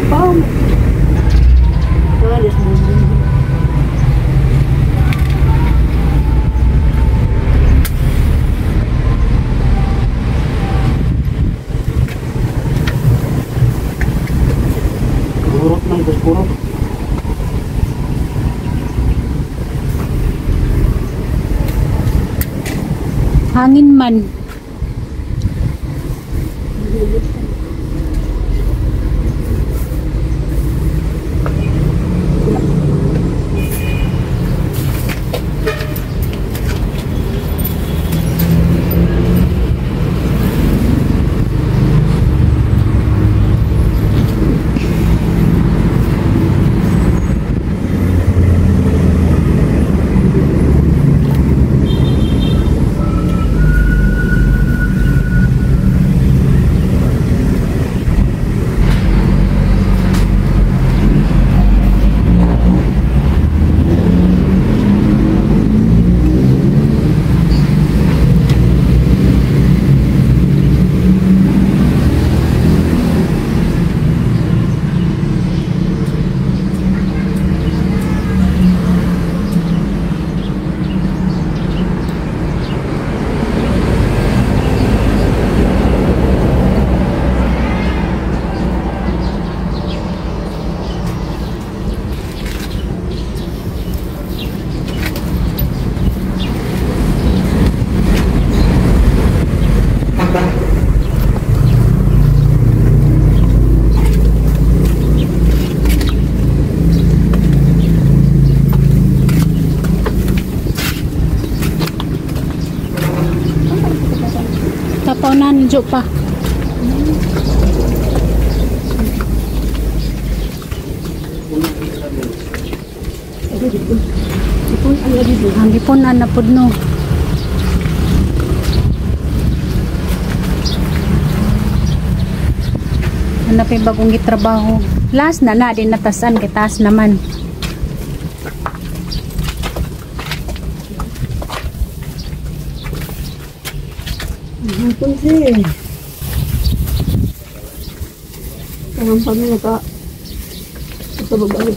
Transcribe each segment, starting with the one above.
Pam. Ah, yes. Kurot ng kurot. Hangin man. Tapaw na njo pa. Ang gipunan na pud no. Ano pa yung bagong gitrabaho? Last na na, di natasan kay taas naman. Hapon si. Tangan pa niya ka. Sa babae.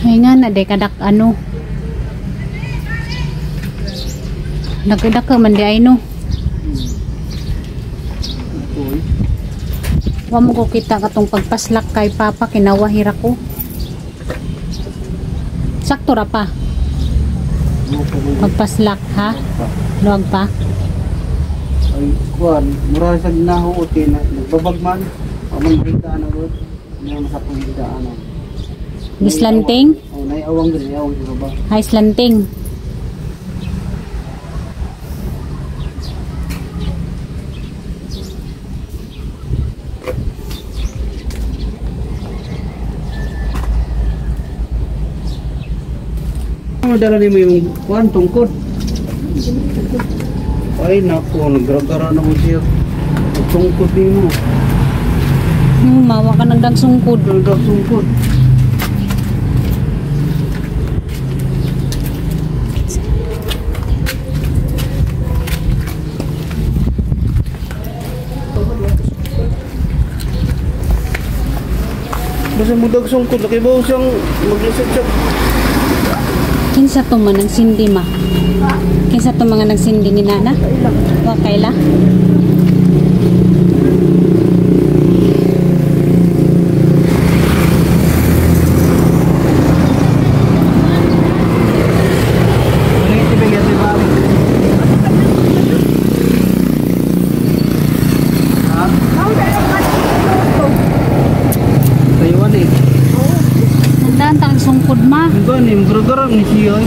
Ay nga na, di kadak ano. Nagkadak ka man di ay no. Uy. Wa mo ko kita katong pagpaslak kay Papa, kinawahira ko. Sakto ra pa. Pagpaslak ha? Luwag pa? Ay, kuan, mura sa ginahuot eh, nagbabag man. Amang higdaan na god. Ano masapong higdaan na. Gislanting? Oh, naiawang gid, naiawang sa baba. Ay, slanting. Ano dala nimo yung kuan tungkod? Ay nako, nagragara na ko siya. Tungkod nimo. Mawa ka ng dagsungkod. Nagdagsungkod. Basta mo dagsungkod, nakibaw siyang maglisod siya. Kinsa to man nagsindi ma? Kinsa to mga nagsindi ni Nana? Wa kaila? Taiwan eh. Tandaan tang sungkod ma. Ang gani, magragara ni siya.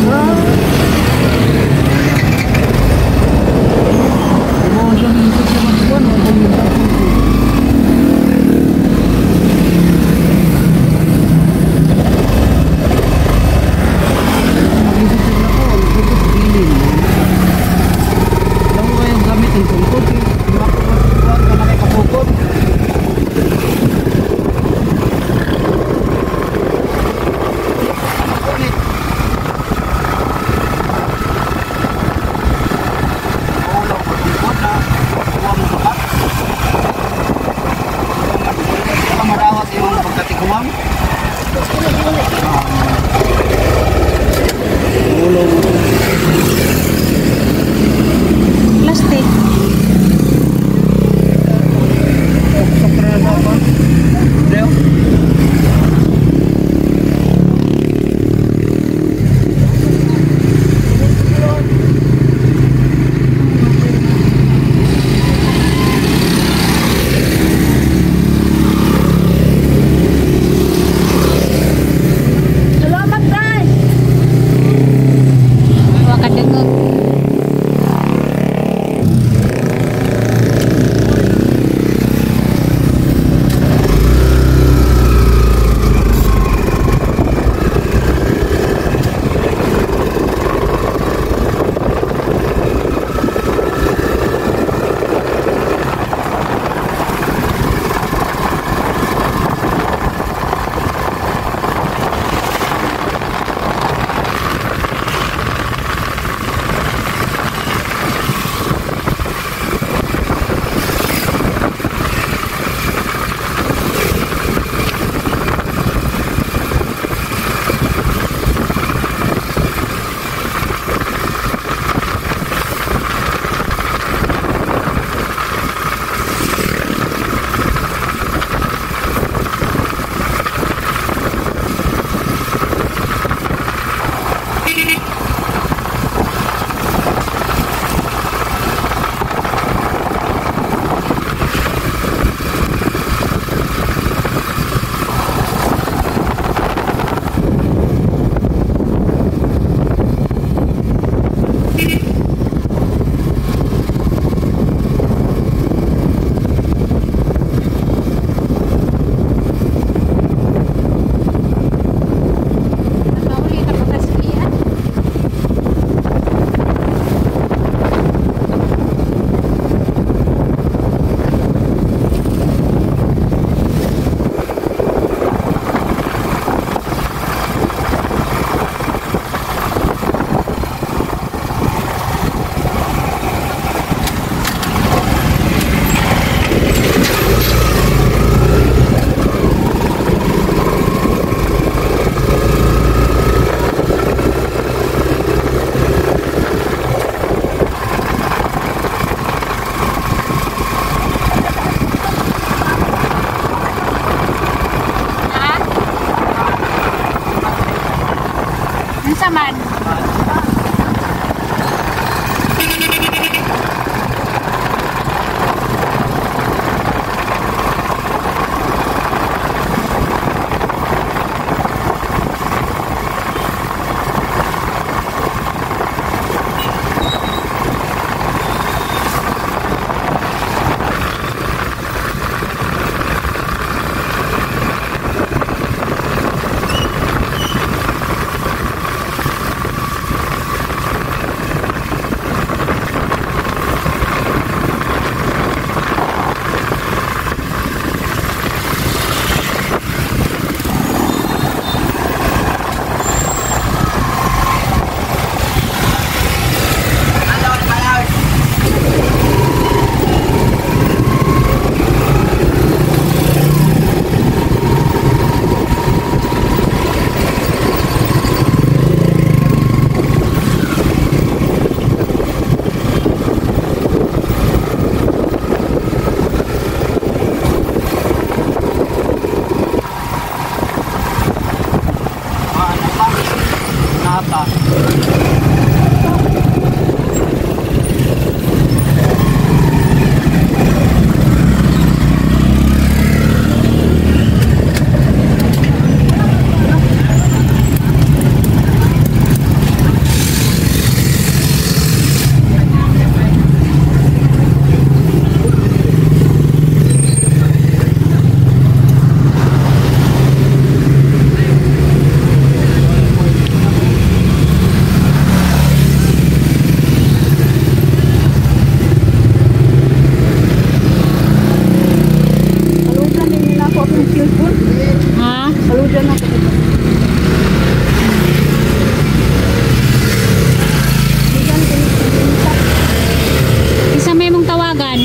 Kinsa may mong tawagan?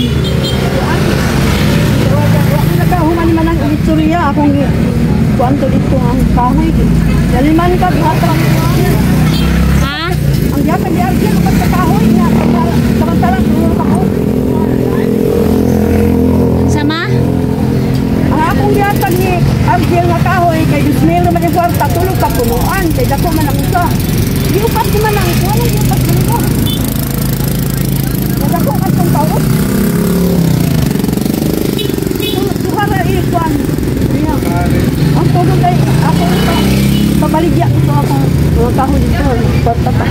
Nakahuman man ang istorya akong kuanto dito ang kahoy. Daliman ka gihatag. Ha? Ang gihatag di Arjel upat ka kahoy nga samantalang tulo ka ko. Sama? Ang akong gihatag ni Arjel nga kahoy kay 2,000 naman yung kwarta, tulog ka punuan kay dako man ang usa. Giupat di man ang kuan, giupat man ko. Dako man tong tawo. Duha ra ikuan. Ang tulog ay ako ito. Pabaligya ko ito ako. Mga kahoy dito. Kwarta pa.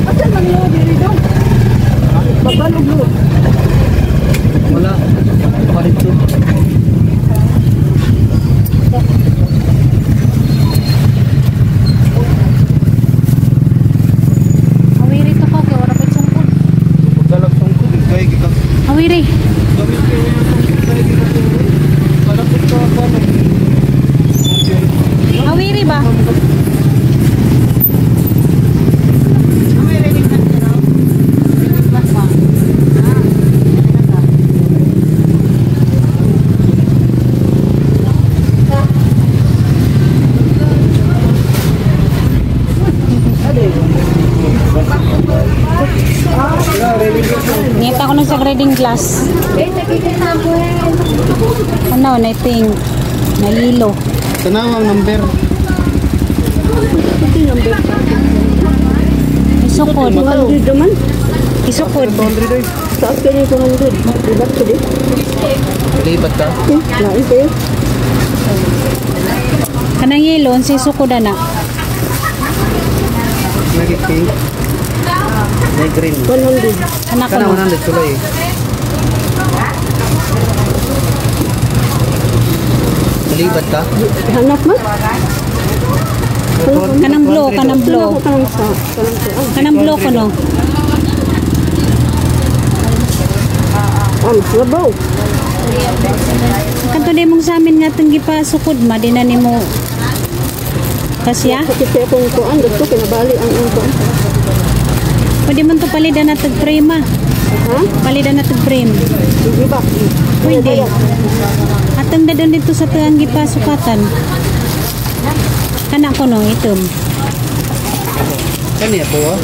Asan man lo diri dong? Magbalog lo. Wala. Baka dito. Awiri to ko kay wala ko'y sungkod. Pagdalag sungkod, kay kita. Awiri. Gamit kayo yung sungkod, kay kita. Kalapit ka pa. Awiri ba? Ngita ko nung sa grading class. Ano, na pink. Na lilo. Tanawang number. Isukod. 200 naman. Isukod. 200 oy. Taas ka niyo 200. Libat ko di. Lipat ka? Lain kayo. Kanang yelo, unsay sukod ana? Naging pink. May green. 100. Anak ko Kana no. 100 tuloy. Lipat ka? Hanap man. Kanang blue, kanang blue. Ako kanang sa kanang sa. Kanang blue ko no. Ang labaw. Kanto di mong sa amin nga itong gipasukod ma, di na nimo kasya. Sakit kaya akong kuan gusto kinabali ang ang kuan. Pwede man to palidan na tag frame ma. Ha? Palidan na tag frame. Hindi ba? Pwede. Atong dadon dito sa tuang gipasukatan. Kana ko no, itom. Kani ako ah.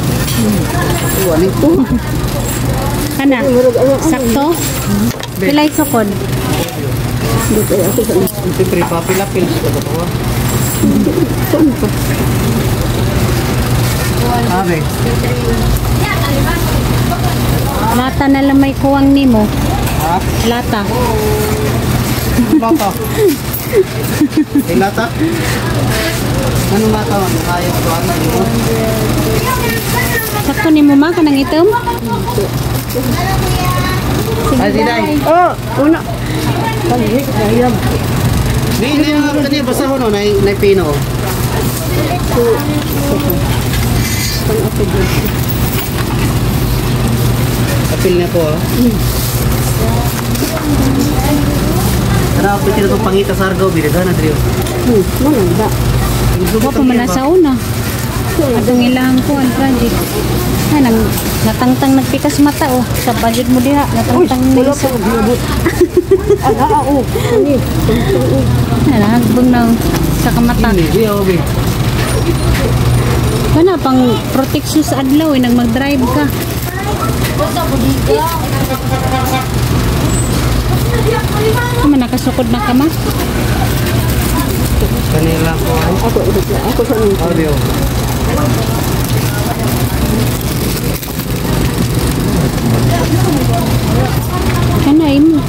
Uwan ito. Kana. Sakto? Pilay sukod. Hindi kaya ako sa Siyempre, papilapil sa to ah. saan pa. Ate. Lata na lang may kuwang nimo. Ha? Lata. Lata. Eh, lata? Anong lata man? Kaya ko ano? Sakto nimo ma kanang itom? Ay, Diday. Oh, una. Kali, kaya. Di, di, kani basta ko no, nay, nay pino. Apil na ko ah. Tara, ako sila itong pangita sa Argao, binigyan na driyo. Mana ba? Wa pa man na sa una. Atong ilang kuan project. Ay, nang natangtang nagpikas mata oh. Sa budget mo diha, natangtang na Wala isa. pa gibot. Ala oh. Kani. Ay, nahagbong na sa kamata. Hindi, di ako, be. Wala pang protection sa adlaw eh, nang mag-drive ka. Nakasukod na ka ma? Kanila ko ay. Ako sa inyo. Audio. Kana imo.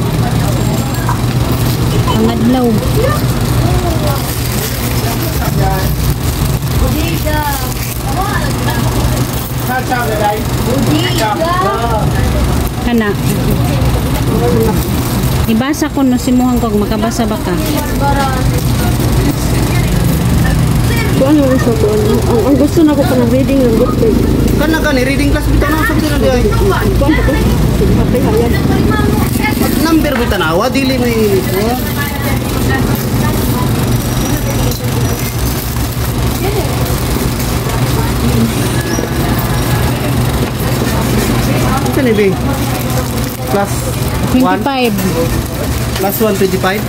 Pangadlaw. Kana. Ibasa ko no simuhan ko makabasa ba ka? Kuan mo sa kuan. Ang gusto na ko kanang reading ng book kay. Kana gani reading class bitaw na sa sila di ay. Kuan pa ko. Patay hayag. Number bitaw na wa dili may ko. Ito ni B. Plus 1 25. plus 125.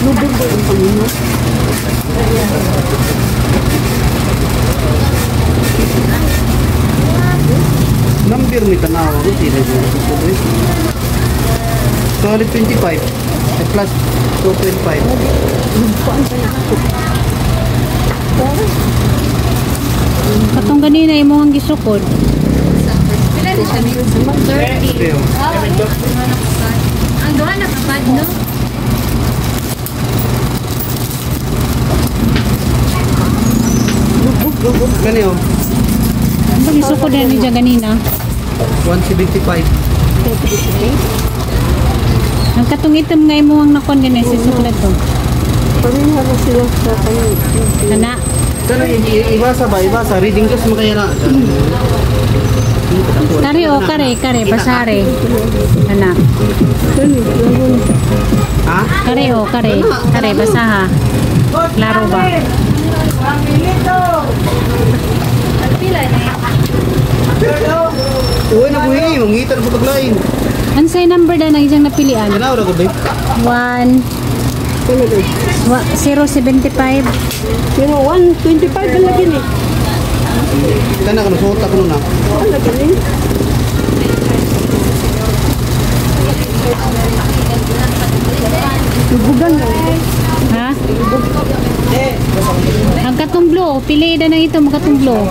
Lubog ba ang Panginoon? Number ni tanawa ko sila dyan. 225 eh, plus 2.5. Katong ganina imo ang gisukod. Pero, Ang duha nakapad, no? Kani oh, Ang gisukod na niya ganina. 175. Ang katong itom nga imo ang nakuan ganina si suklat to. Pareha na sila sa kanang. Kana. Kana ibasa ba? Ibasa reading class mo kaya na. Kare o kare kare basare. Kana. Kani, lagon. Ha? Kare o kare kare basaha. Klaro ba? Pila na. Uy, nabuhi, mangita na paglain. Unsay number na nang isang napilian? Tanaw ra ko ba? 1 Kani doy. 075. Pero 125 ba lagi ni? Kana kano suot ako na. Ano lagi ni? Lubugan na. Ha? Ang katong blue, pili na nang ito mga katong blue.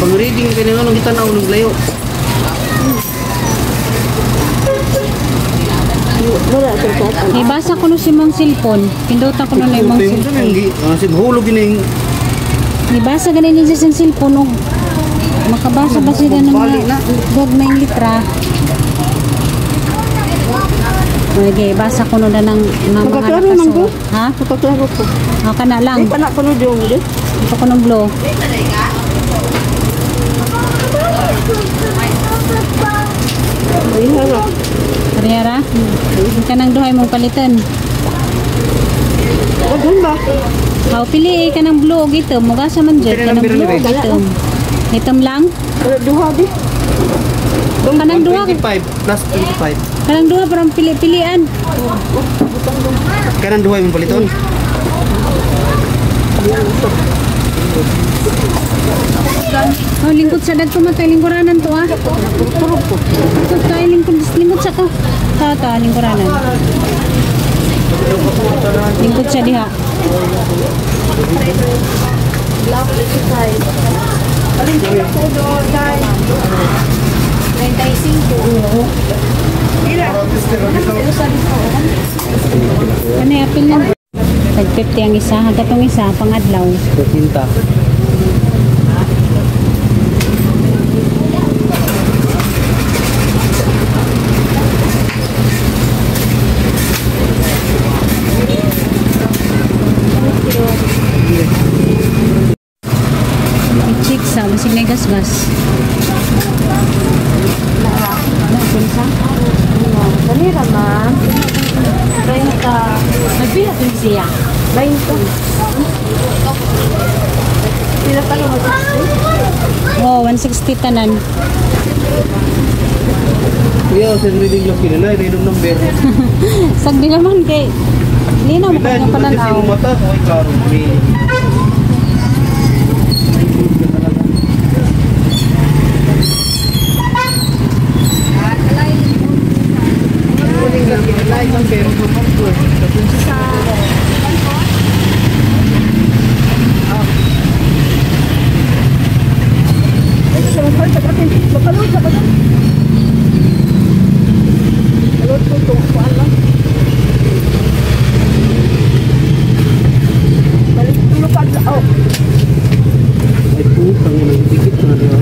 Pang reading kini nga nang gitanaw nung layo. Wala sa kuan. Ibasa ko no si mong cellphone. Pindutan ko no na imong cellphone. Hulog gini. Ibasa ganin niya sa cellphone og makabasa ba sila ng Bali mga na. gagmayng litra. Okay, basa ko no na ng mga Magkaklaro man ko. nakasuot. Ha? Makaklaro ko. O kana lang. Ay, kana ko no diyong. Ito ko ng blue. Ay, hala. Kariyara? Kanang duhay mong palitan. Daghan ba? Aw, pili eh, kanang blue og itom. Mugasa man jud Pili kanang ng blue og birli, itom. Itom lang? Wala duha di. Kanang duha, 25 plus 25. kanang duha parang pili-pilian. Kanang duhay mong paliton. Oh, lingkod sa dagko man tayo lingkuranan to ah. Lingkod tayo lingkod, lingkod sa to. Ta ta lingkuranan. Lingkod sa diha. Ano yung apel na? Tag 50 ang isa, hanggat tong isa pangadlaw. 30. Chick sa masig na gas-gas. Kanira ma'am. 30. Nagpila to siya. 20. Pila pa naman? Oh, 160 tanan. Kuya, sa reading class kini na, reading number. Sagdi naman kay Linaw mo kanya pananaw. Mata, okay, klaro. May Ay, putang ina, dikit na diba?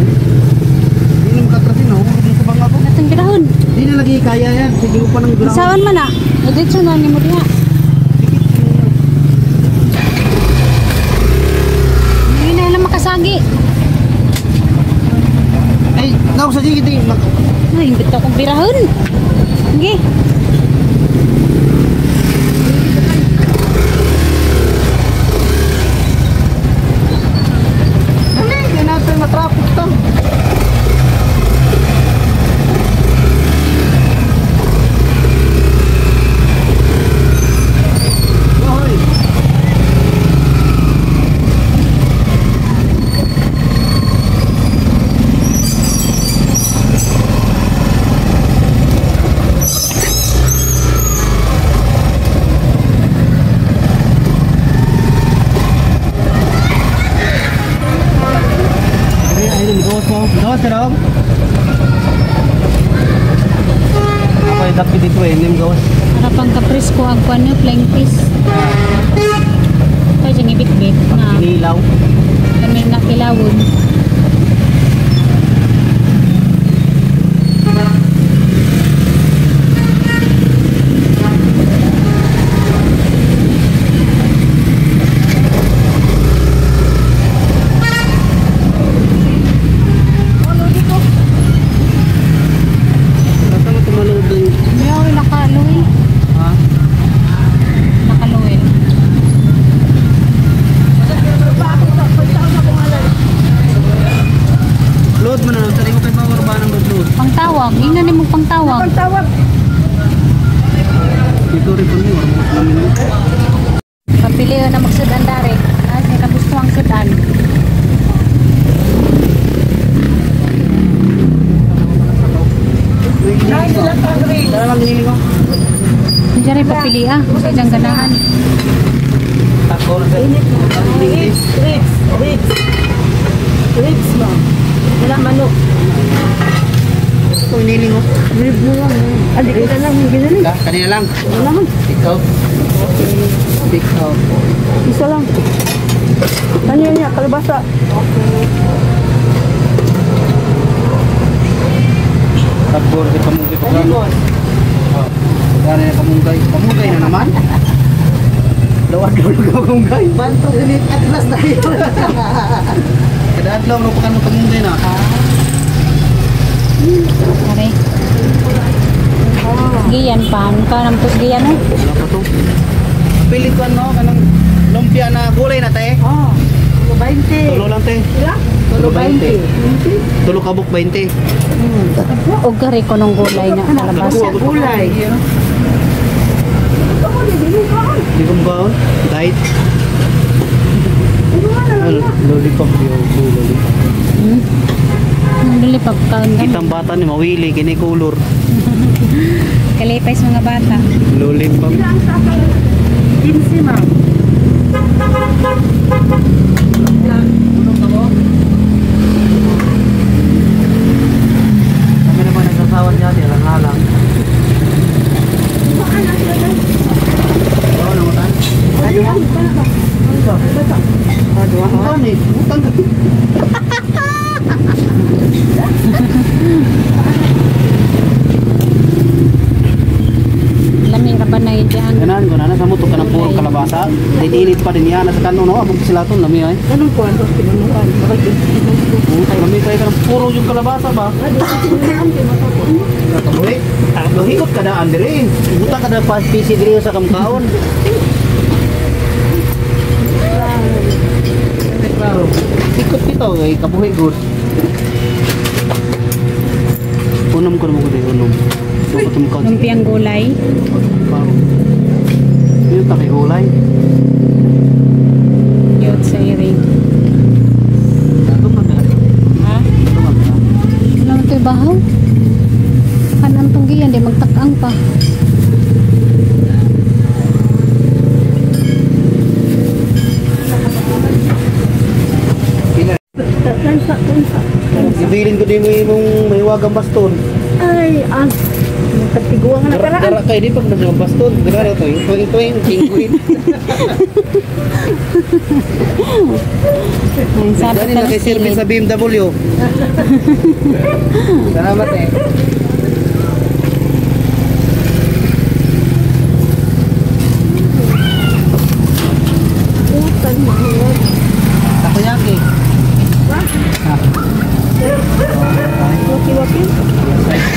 Hindi na makatrasin, nahulog na sa bangka ko. Atong birahon. Di na lagi kaya yan. Sige pa ng ground. Saan man ah? Diretso na nimo diha. Hindi na lang makasagi. Ay, naku sa sige, di. Ay, imbit akong birahon. Sige. Dali, hindi natin matraffic to. Hoy. Ay, ay, gawas mo. Gawas ka daw? Ako ay dapat dito eh, nim gawas. Para pang kapresko ang kuan nyo, flying fish. Kaya siyang ibit-bit na Kinilaw. kami nakilawon. Basta mo tumalod dun. Meow, nakaluwi. Ha? Nakaluwi. Load mo na lang. Sabi ko kay power ba ng load? Pangtawag. Ingnan ni mo pangtawag. Pangtawag. Dito rin po niyo. Wala mo. Papili na magsudan dare. Ah, siya gusto ang sudan. Dala lang nili ko. Diyan rin papili ah. Sa diyang ganahan. Takor sa English. Ribs, ribs. Ribs mo. Wala manok. Ito iniling ko. Rib mo lang. Adi kita lang yung ginaling. Ka, kanina lang. Wala man. Pick out. Pick out. Isa lang. Ano yan niya? Kalabasa. Takor sa kamunggay pa kamo. Gana na kamunggay. Kamunggay na naman. Lawag lawag kamunggay. Banto ulit atlas na yun. Kada adlaw no pa kamo kamunggay na. Are. Giyan pa. Ano ka nampos giyan eh? Wala pa to. Pili ko ano kanang lumpia na gulay na te. Oh. 20. Tulo lang te. Sila? Tulo 20. Tulo kabuk 20. O gari ko nung gulay na kalabasa. Gulay. Hindi ko mabaon. Diet. Ano, lollipop yo, lollipop. Ang lulipag kaon ka. Kitang bata ni mawili kini kulor. Kalipay sa mga bata. Lollipop. 15, ma'am. Kami naman nagsasawan niya, di alang-alang. Oo, nangutan. Utang eh, utang ka. Laming ka ba na dyan? Ganan, ganan sa mo to kanang puro kalabasa. Dinit pa din yan sa kanon no, abog sila ton lami ay. Anong kuwan? Pinunuan. Lami kayo kanang puro yung kalabasa ba? Kabuhi. Mahikot ka na andre. Butang ka na pa PC diri sa kamkaon. Klaro. Ikot dito ay kabuhi good. Unom ko naman ko diri unom. Dapat tumkaon. Lumpiang gulay. Yung Yun, takihulay. Cute sa iring. Ito man ba? Ha? Ito man ba? Ano ito bahaw? Kanan tong giyan, di magtakang pa. Tansa, tansa. Ibilin ko din mo imong mahiwagang baston. Ay, ang katiguan nga nakaraan. Dara kay di pag nasa baston. Dara to, yung tuwing tuwing king. Ay, sabi Dali na kay service sa BMW. Salamat eh. Utan mo. Takoyaki. Ha? Waki-waki. Size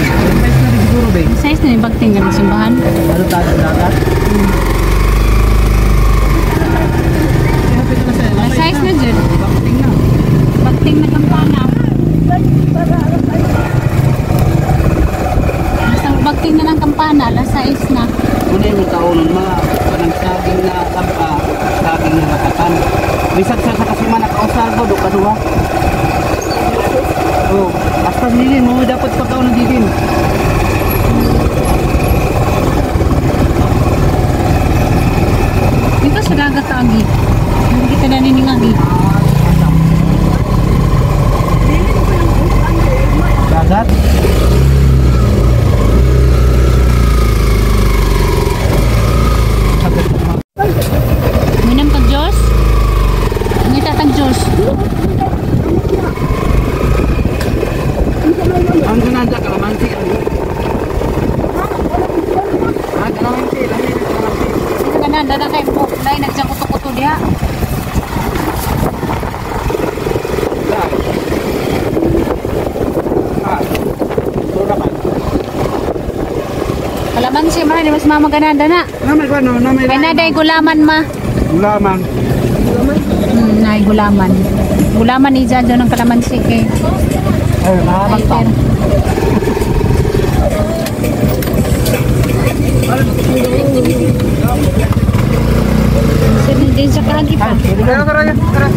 na rin siguro, babe. Size na yung bagting ng simbahan. Ano tayo dagat? Size na dyan. Bagting na. Bagting na kampana. Basta bagting na ng kampana, la size na. Una yung taon nun, mga kanang saging na kampa, saging na lakatan. Bisag sa kasima nakausar ko, do kaduha. Oh, hasta dilin mo dapat pagkaon ng dilin. Dito sa dagat agi. Hindi kita na niningagi. Dagat? Minam kag Diyos? Ngita tag Diyos. Ang gananda, kalamansi. Ah, kalamansi. Lami na kalamansi. Gananda na kay po. Nay nagsang kuto-kuto diha. Ah, tura pa. Kalamansi man, di mas mama gananda na. Namay ba no? Namay Kay naday gulaman ma. Gulaman. Nay gulaman. Gulaman ni Jajo ng kalamansi kay. Ay, mahabang pa. Sino din sa kaagi pa. Tara, tara, tara.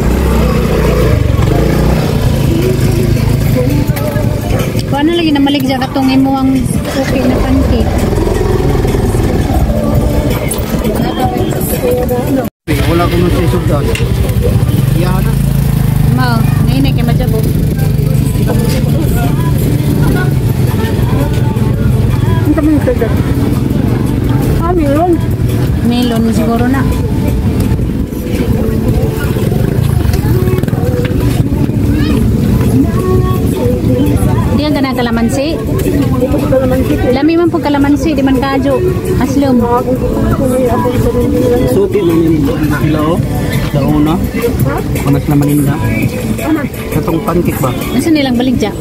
Kuha na lagi na maligya katong imo ang okay na pancake. Wala ko nun sa isugdan. Iyahan na. Ma, ngayon ay kay majabo. Ang kami nagsagat. Ah, meron. Melon siguro na. Di ang ganang kalamansi. Ito sa kalamansi. Lami man po kalamansi, di man kadyo. Aslom. Suki man yun sila oh. Sa una. Panas naman nila. Katong pancake ba? Nasa nilang baligya?